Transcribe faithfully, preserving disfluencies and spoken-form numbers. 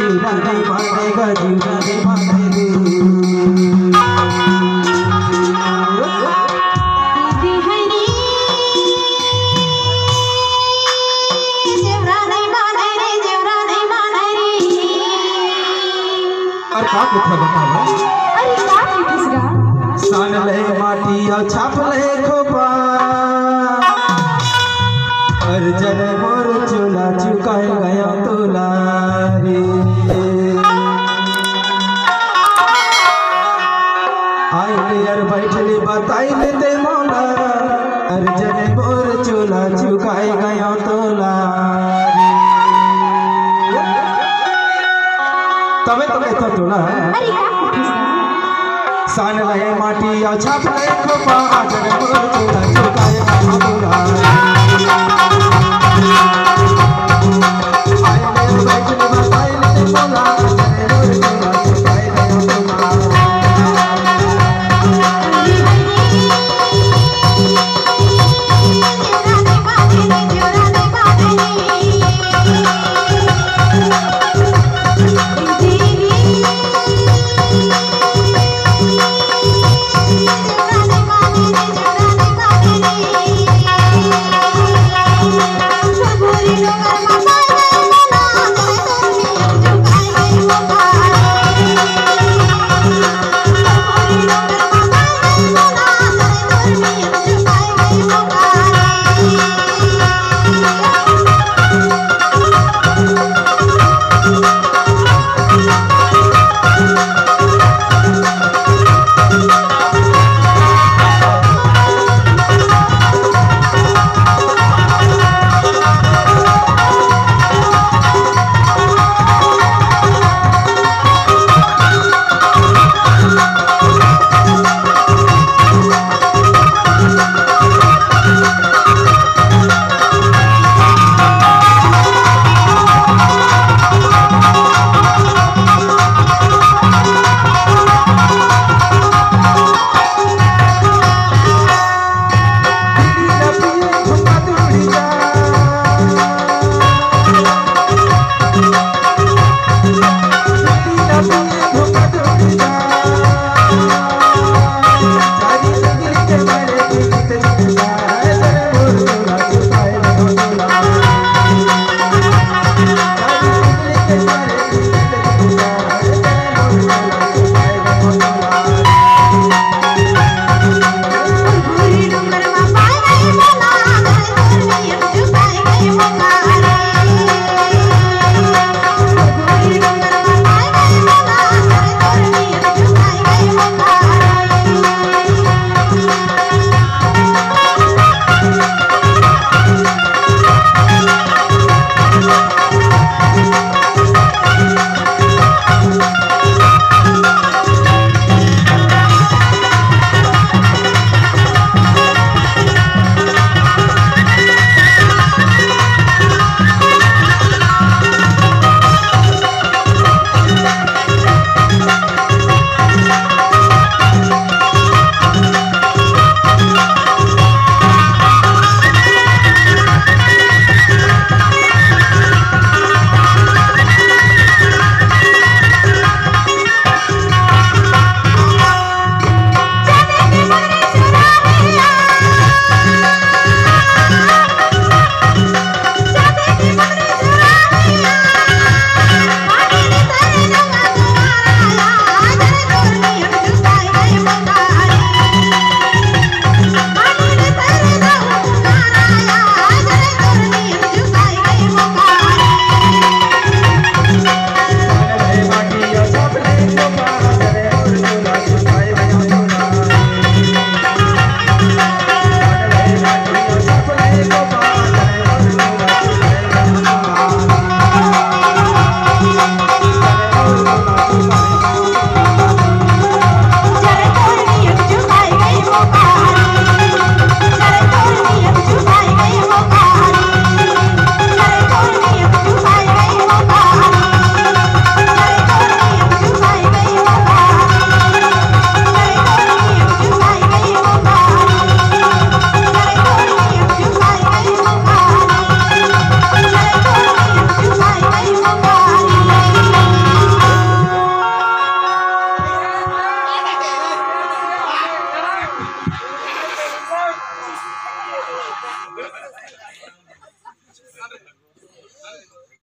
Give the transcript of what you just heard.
जीव रानी मानेगा, जीव रानी मानेगा। अउ का कथे बतावव? अरे का कथे गा? सान ले माटी अउ छाप ले खोपा, अरे जने मोर चोला चुकाय गयों तोला रे। आय ले अउ बइठ ले बताय दे ते मोला, अरे जने मोर चोला चुकाय गयों तोला रे। तभे तो कथों तोला। अरे का कथे गा? सान ले माटी अउ छाप ले खोपा, जने मोर चोला चुकाय गयों तोला रे।